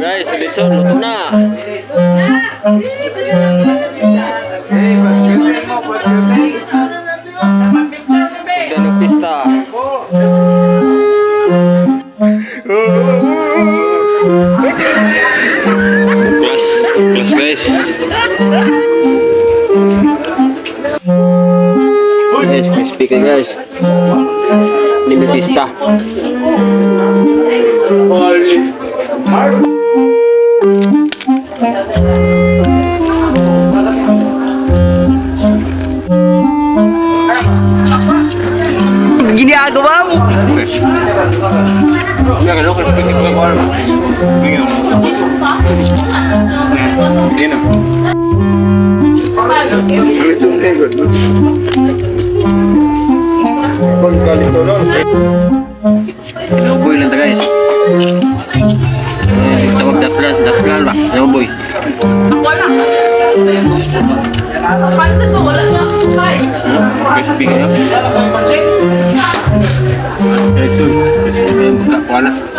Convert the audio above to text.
Guys, litson, luto na. Sundan ng pista. Class, class, guys. Guys, crispy kayo, guys. Limi pista. Ginagawa mo. Nga, ano, crispy kayo. Litson eh, good. Pagkalito. Inuboy lang ta, guys. Eh, tawag datlan, datlan ba? Inuboy. Wala. Pansin ko, wala na. Crispy kayo. Ito, crispy kayo pagkakuha na.